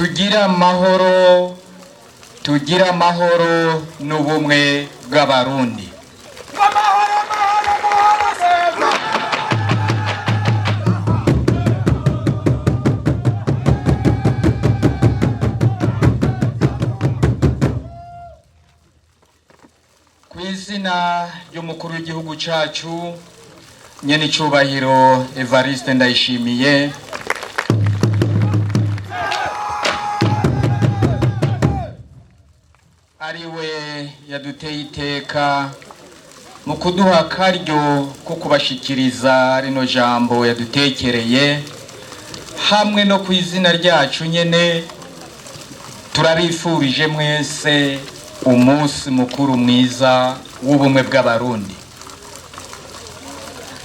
Tugire amahoro, tugire amahoro n'ubumwe bw'Abarundi. Amahoro, amahoro, amahoro meza. Ku izina ry'umukuru w'igihugu cacu, nyenicubahiro Evariste Ndayishimiye, ariwe yaduteye iteka mu kuduha akaryo ko kubashikiriza rino jambo yadutekereye, hamwe no ku izina ryacu nyene, turabifurije mwese umunsi mukuru mwiza w'ubumwe bw'Abarundi.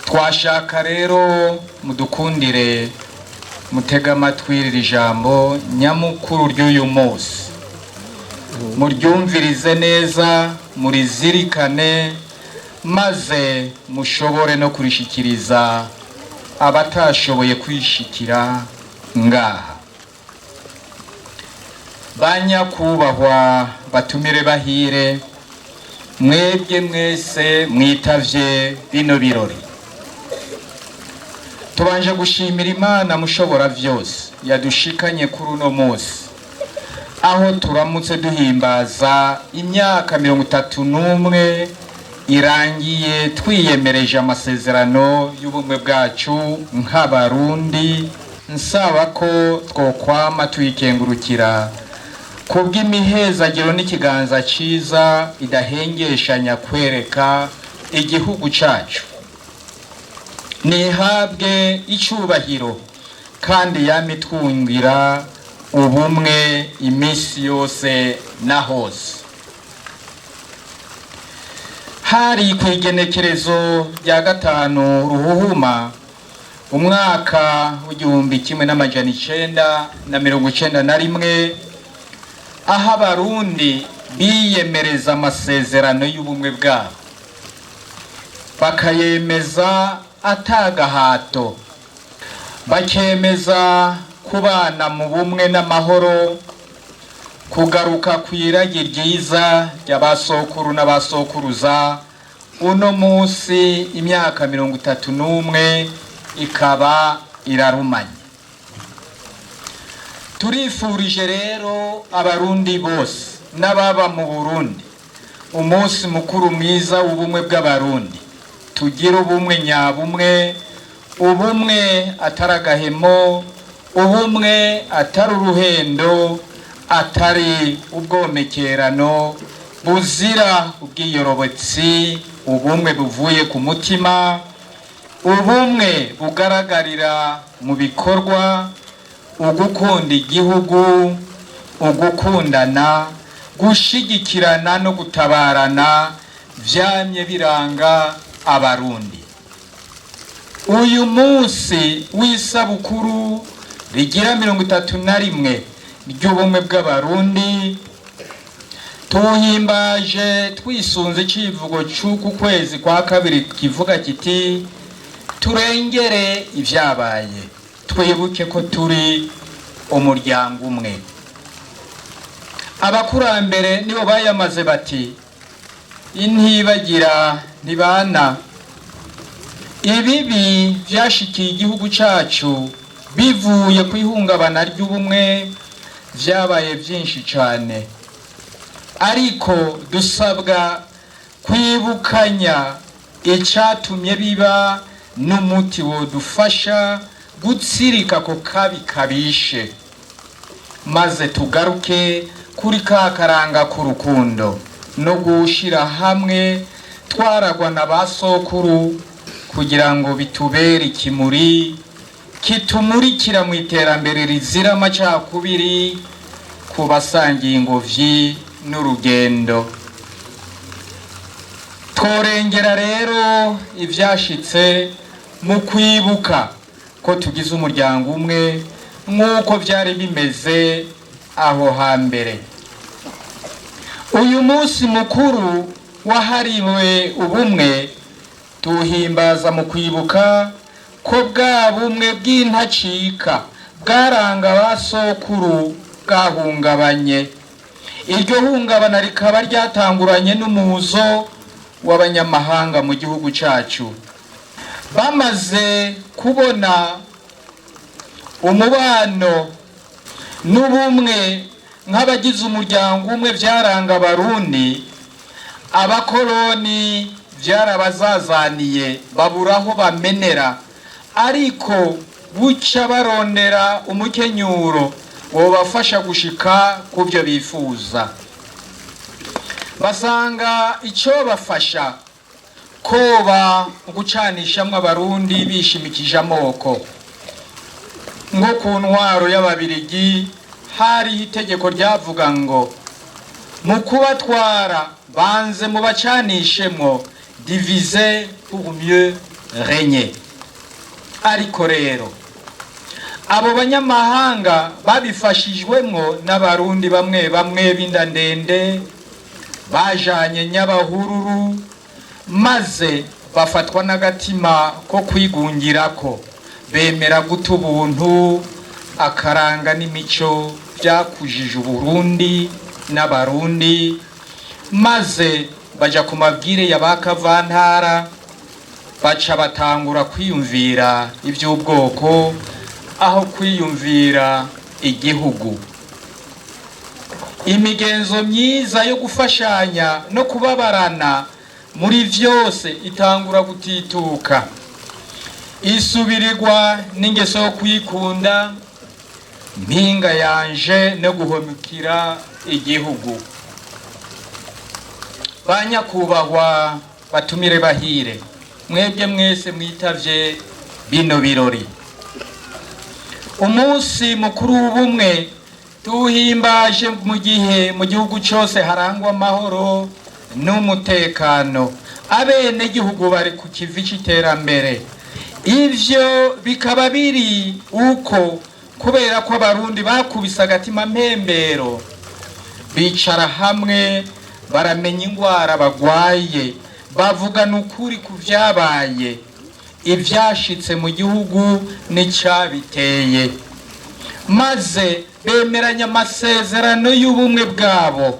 Twashaka rero mudukundire mutega amatwi iri jambo nyamukuru ry'uyu munsi, muryumvirize neza, murizirikane, maze mushobore no kurishikiriza abatashoboye kwishikira ngaha. Banyakubahwa batumire bahire, mwebwe mwese mwitavye bino birori, tubanje gushimira Imana mushobora vyose yadushikanye kuri uno munsi, aho turamutse duhimbaza imyaka 31 irangiye twiyemereje amasezerano y'ubumwe bwacu nk'Abarundi. Nsaba ko twokwama tuyikengurukira kubw'imihezagiro n'ikiganza ciza idahengeshanya kwereka igihugu cacu. Nihabwe icubahiro kandi yamitwungira ubumwe iminsi yose na hose. Hari ku igenekerezo rya 5 Ruhuhuma umwaka w'1991, aho Abarundi biyemereza amasezerano y'ubumwe bwabo, bakayemeza atagahato, bakemeza kubana mu bumwe n'amahoro, kugaruka kw'iragi ryiza ry'abasokuru n'abasokuruza. Uno munsi imyaka 31 ikaba irarumanye. Turifurije rero Abarundi bose n'ababa mu Burundi umunsi mukuru mwiza w'ubumwe bw'Abarundi. Tugire ubumwe nyabumwe, ubumwe atari agahemo, ubumwe atari uruhendo, atari ubwomekerano, buzira ubwiyorobotsi, ubumwe buvuye ku mutima, ubumwe bugaragarira mu bikorwa, ugukunda igihugu, ugukundana, gushigikirana no gutabarana vyamye biranga Abarundi. Uyu munsi w'isabukuru rigira 31 ry'ubumwe bw'Abarundi tuhimbaje twisunze icivugo c'uku kwezi kwa kabiri kivuga kiti: turengere ivyabaye, twibuke ko turi umuryango umwe. Abakurambere nibo bayamaze bati: intibagira ntibana. Ibibi vyashikiye igihugu cacu bivuye ku ihungabana ry'ubumwe vyabaye vyinshi cane, ariko dusabwa kwibukanya icatumye biba n'umuti wodufasha gutsirika ko kabi kabishe, maze tugaruke kuri ka karanga k'urukundo no gushira hamwe twaragwa na ba sokuru, kugira ngo bitubere ikimuri kitumurikira mu iterambere rizira amacakubiri ku basangiye ingobyi n'urugendo. Tworengera rero ivyashitse mu kwibuka ko tugize umuryango umwe nk'uko vyari bimeze aho hambere. Uyu munsi mukuru wahariwe ubumwe tuhimbaza mu kwibuka ko bwa bumwe bw'intacika bwaranga ba sokuru Bwahungabanye. Iryo hungabana rikaba ryatanguranye n'umuzo w'abanyamahanga mu gihugu cyacu. Bamaze kubona umubano n'ubumwe nk'abagize umuryango umwe byaranga Abarundi, abakoroni byarabazazaniye, babura aho bamenera, ariko buca barondera umukenyuro wobafasha gushika ku byo bifuza. Basanga icyo bafasha koba gucanishamwo Abarundi bishimikije amoko. Nko ku ntwaro y'Ababirigi hariho itegeko ryavuga ngo mu kubatwara banze mubacanishemwo, diviser pour mieux régner. Ariko rero abo banyamahanga babifashijwemwo n'Abarundi bamwe bamwe b'inda ndende bajanye nyabahururu, maze bafatwa n'agatima ko kwigungirako, bemera guta ubuntu, akaranga n'imico byakujije Uburundi n'Abarundi, maze baja ku mabwire ya ba kavantara, baca batangura kwiyumvira iby'ubwoko aho kwiyumvira igihugu. Imigenzo myiza yo gufashanya no kubabarana muri vyose itangura gutituka, isubirirwa n'ingeso yo kwikunda, mpinga yanje, no guhomukira igihugu. Ba nyakubahwa batumire bahire, mwebwe mwese mwitavye bino birori, umunsi mukuru w'ubumwe tuwuhimbaje mu gihe mu gihugu cyose harangwa amahoro n'umutekano, abenegihugu bari ku kivi c'iterambere. Ivyo bikaba biri uko kubera ko Abarundi bakubise agatima mpembero, bicara hamwe, baramenya ingwara bagwaye, bavugana ukuri ku vyabaye, ivyashitse mu gihugu n'icabiteye, maze bemeranya amasezerano y'ubumwe bwabo,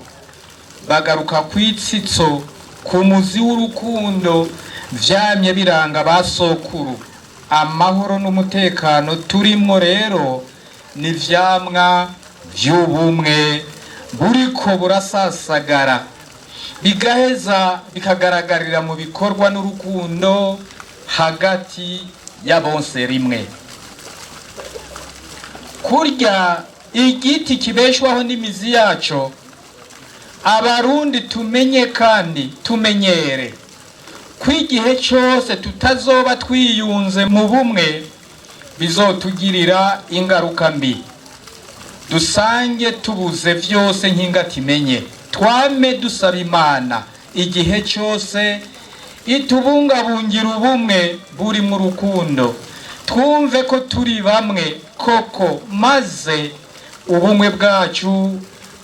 bagaruka kw'itsitso, ku muzi w'urukundo vyamye biranga ba sokuru. Amahoro n'umutekano turimwo rero ni vyamwa vy'ubumwe buriko burasasagara, bigaheza bikagaragarira mu bikorwa n'urukundo hagati ya bonse rimwe. Kurya igiti kibeshwaho n'imizi yaco, Abarundi tumenye kandi tumenyere ko igihe cyose tutazoba twiyunze mu bumwe bizotugirira ingaruka mbi, dusange tubuze vyose nk'ingati imenye. Twame dusaba Imana igihe cyose itubungabungira ubumwe buri mu rukundo, twumve ko turi bamwe koko, maze ubumwe bwacu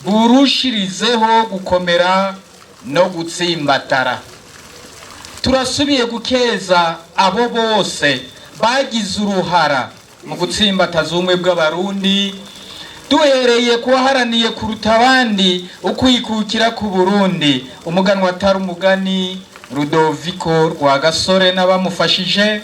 burushirizeho gukomera no gutsimbatara. Turasubiye gukeza abo bose bagize uruhara mu gutsimbataza ubumwe bw'Abarundi, duhereye kuwaharaniye kuruta abandi ukwikukira ku Burundi, umuganwa atari umugani Rudoviko Rwagasore n'abamufashije,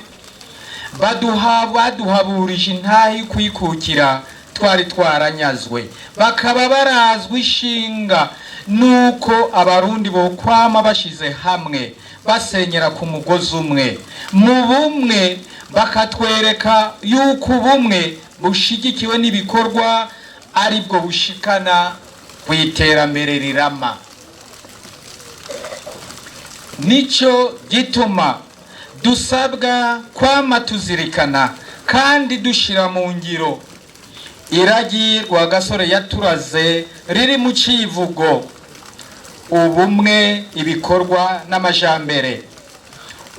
baduhaburije intahe kwikukira twari twaranyazwe, bakaba barazwi ishinga nuko Abarundi bokwama bashize hamwe, basenyera ku mugozi umwe mu bumwe, bakatwereka yuko ubumwe bushigikiwe n'ibikorwa aribwo bushikana ku iterambere rirama. Nico gituma dusabwa kwama tuzirikana kandi dushira mu ngiro iragi Rwagasore yaturaze riri mu civugo ubumwe, ibikorwa n'amajambere.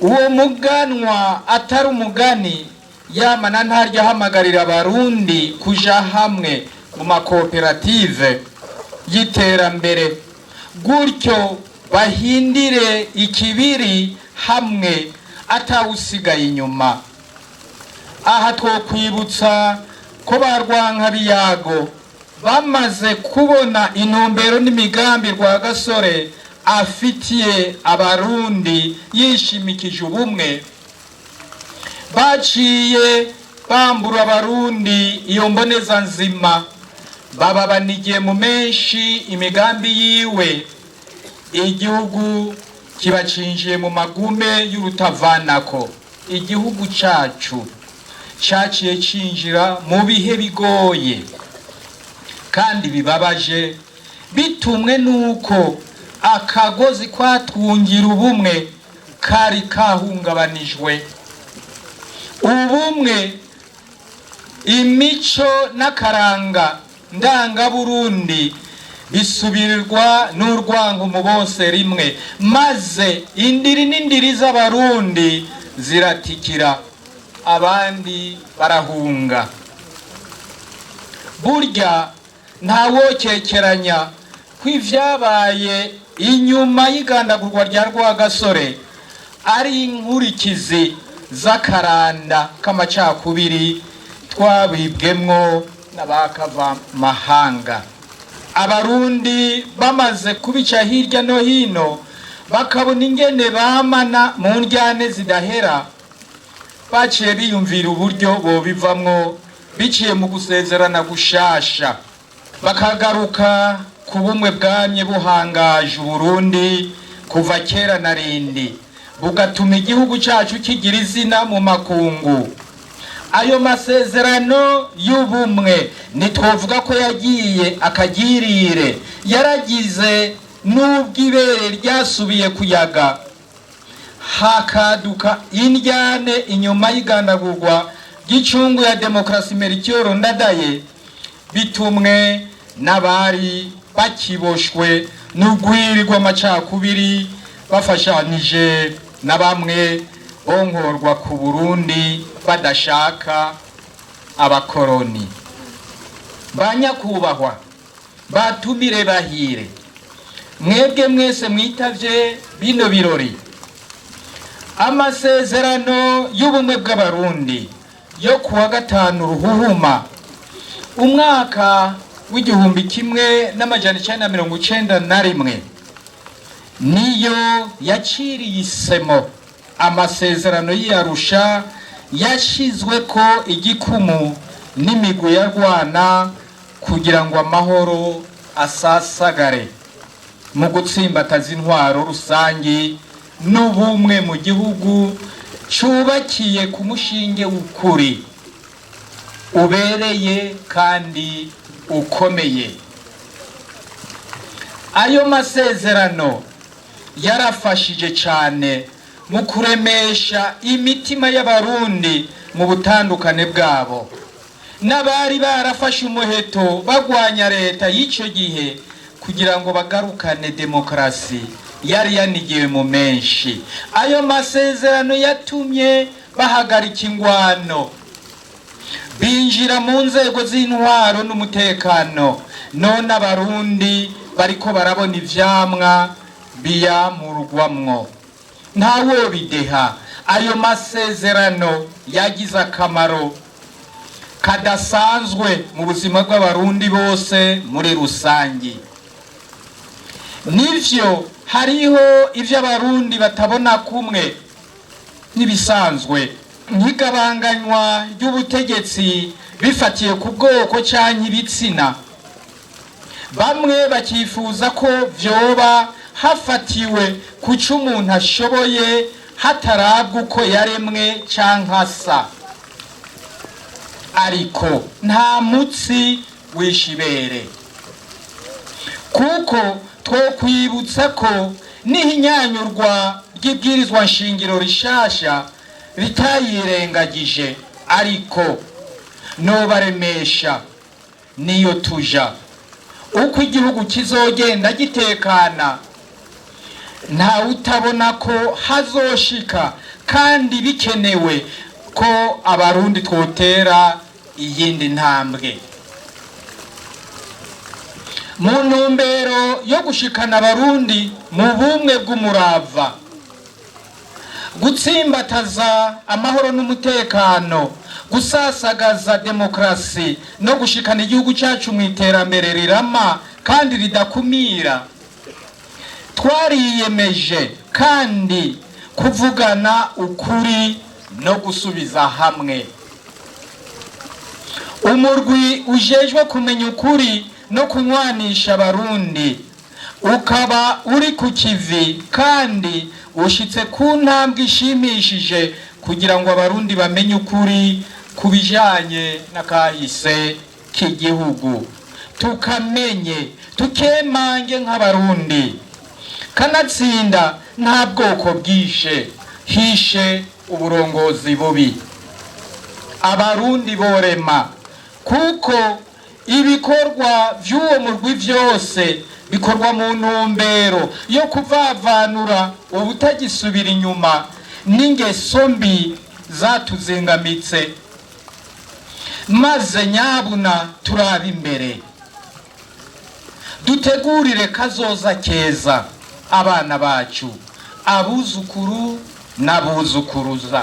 Uwo muganwa atari umugani yamana ntaryo ahamagarira Abarundi kuja hamwe mu makoperative y'iterambere, gutyo bahindire ikibiri hamwe atawusigaye inyuma. Aha twokwibutsa ko ba Rwankabiyago Bamaze kubona intumbero n'imigambi Rwagasore afitiye Abarundi yishimikije ubumwe, baciye bambura Abarundi iyo mboneza nzima, bababanigiye mu menshi imigambi yiwe, igihugu kibacinjiye mu magume y'urutavanako. Igihugu cacu caciye cinjira mu bihe bigoye kandi bibabaje, bitumwe nuko akagozi kwatwungira ubumwe kari kahungabanijwe. Ubumwe, imico n'akaranga ndangaburundi bisubirirwa n'urwango mu bose rimwe, maze indiri n'indiri z'Abarundi ziratikira, abandi barahunga. Burya ntawokekeranya ko ivyabaye inyuma y'igandagurwa rya Rwagasore ari inkurikizi z'akaranda k'amacakubiri twabibwemwo n'abakava mahanga. Abarundi bamaze kubica hirya no hino, bakabona ingene bamana mu ndyane zidahera, baciye biyumvira uburyo bobivamwo biciye mu gusezerana gushasha, bakagaruka ku bumwe bwamye buhangaje Uburundi kuva kera na rindi, bugatuma igihugu cyacu kigira izina mu makungu. Ayo masezerano y'ubumwe ntitwovuga ko yagiye akagirire, yaragize n'ubwo ibere ryasubiye kuyaga, hakaduka indyane inyuma y'igandagurwa ry'icungu ya demokarasi Melchior Ndadaye, bitumwe n'abari bakiboshwe n'urwiri rw'amacakubiri bafashanije na bamwe bonkorwa ku Burundi badashaka abakoroni. Ba nyakubahwa batumire bahire, mwebwe mwese mwitavye bino birori, amasezerano y'ubumwe bw'Abarundi yo kuwa 5 Ruhuhuma umwaka w'1991 niyo yaciriye isemo amasezerano y'Arusha yashizwe ko igikumu n'imigwi ya Rwana kugira ngo amahoro asasagare mu gutsimbataza intwaro rusangi n'ubumwe mu gihugu cubakiye ku mushinge w'ukuri ubereye kandi ukomeye. Ayo masezerano yarafashije cyane mu kuremesha imitima y'Abarundi mu butandukane bwabo, n'abari barafashe umuheto bagwanya leta y'icyo gihe kugira ngo bagarukane demokarasi yari yanigiwe mu menshi. Ayo masezerano yatumye bahagarika ingwano, binjira mu nzego z'intwaro n'umutekano. None Abarundi bariko barabona ivyamwa biyamurwamwo, ntawobideha. Ayo masezerano yagize akamaro kadasanzwe mu buzima bw'Abarundi bose muri rusangi. Nivyo, hariho ivyo Abarundi batabona kumwe n'ibisanzwe, nk'igabanganywa ry'ubutegetsi bifatiye ku bwoko canke ibitsina. Bamwe bakifuza ko vyoba hafatiwe ku co umuntu ashoboye, hatarabwa uko yaremwe canke asa. Ariko nta mutsi wishibere, kuko twokwibutsa ko n'ihinyanyurwa ry'ibwirizwa nshingiro rishasha ritayirengagije, ariko nobaremesha niyo tuja uko igihugu kizogenda gitekana, nta utabona ko hazoshika kandi bikenewe ko Abarundi twotera iyindi ntambwe mu ntumbero yo gushikana Abarundi mu bumwe bw'umurava, Gutsimbataza amahoro n'umutekano, gusasagaza demokarasi no gushikana igihugu cyacu mu iterambere rirama kandi ridakumira. Twariyemeje kandi kuvugana ukuri no gusubiza hamwe. Umurwi ujejwe kumenya ukuri no kunywanisha Abarundi ukaba uri ku kivi kandi ushitse ku ntambwe ishimishije kugira ngo Abarundi bamenye ukuri ku bijanye n'akahise k'igihugu, tukamenye tukemange nk'Abarundi. Kanatsinda nta bwoko bwishe, hishe uburongozi bubi. Abarundi borema kuko ibikorwa vy'uwo murwi vyose bikorwa mu ntumbero yo kuvavanura ubutagisubira inyuma n'ingeso mbi zatuzingamitse, maze nyabuna turaba imbere, dutegurire kazoza keza abana bacu, abuzukuru n'abuzukuruza.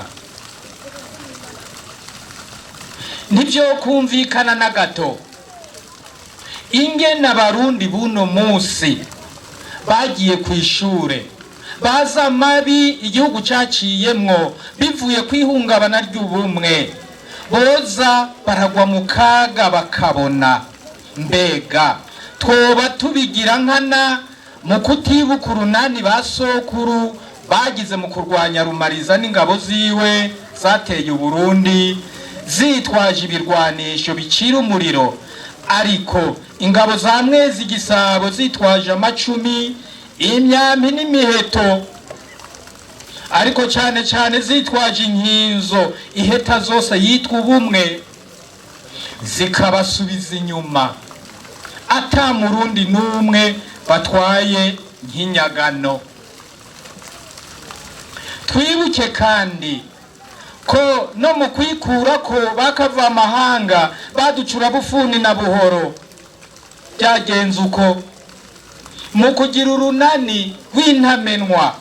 Nibyo kumvikana na gato ingene Abarundi buno munsi bagiye ku ishure, baza amabi igihugu caciyemwo bivuye kwihungabana ry'ubumwe, boza baragwa mu kaga bakabona. Mbega twoba tubigira nkana mu kutibuka urunani ba sokuru bagize mu kurwanya Rumariza n'ingabo ziwe zateye Uburundi zitwaje ibirwanisho bicira umuriro, ariko ingabo za Mwezi Gisabo zitwaje amacumi, imyampi n'imiheto, ariko cyane cyane zitwaje inkinzo iheta zose yitwa ubumwe, zikabasubiza inyuma ata Murundi n'umwe batwaye nk'inyagano. Twibuke kandi ko no mu kwikura ko bakava amahanga baducura bufuni na buhoro byagenze uko, mu kugira urunani rw'intamenwa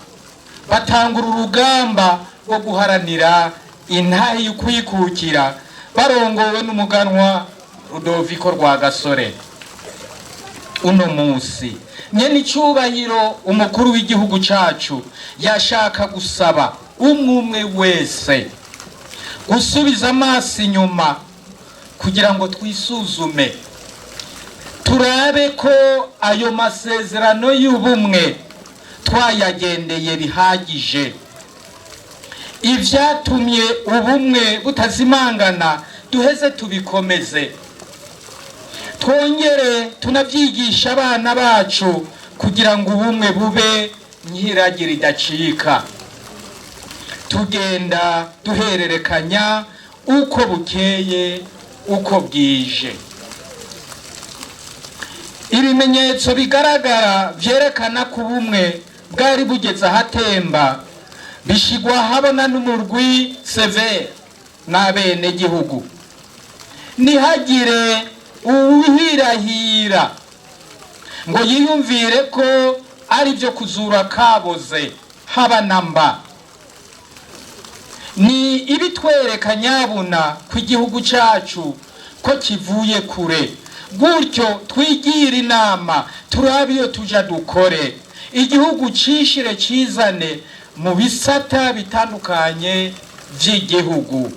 batangura urugamba rwo guharanira intahe y'ukwikukira barongowe n'umuganwa Rudoviko Rwagasore. Uno munsi nyene icubahiro umukuru w'igihugu cacu yashaka gusaba umwe umwe wese gusubiza amaso inyuma kugira ngo twisuzume, turabe ko ayo masezerano y'ubumwe twayagendeye bihagije. Ibyatumye ubumwe butazimangana duheze tubikomeze, twongere tunavyigisha abana bacu kugira ngo ubumwe bube nk'iragi ridacika, tugenda duhererekanya uko bukeye uko bwije. Ibimenyetso bigaragara vyerekana ko ubumwe bwari bugeze ahatemba bishigwa habona n'umurwi severe n'abenegihugu. Ntihagire uwihirahira ngo yiyumvire ko ari byo kuzura kaboze, haba namba. Ni ibitwereka nyabuna ku igihugu cyacu ko kivuye kure, gutyo twigira inama turabe iyo tuja dukore igihugu cishire cizane mu bisata bitandukanye vy'igihugu.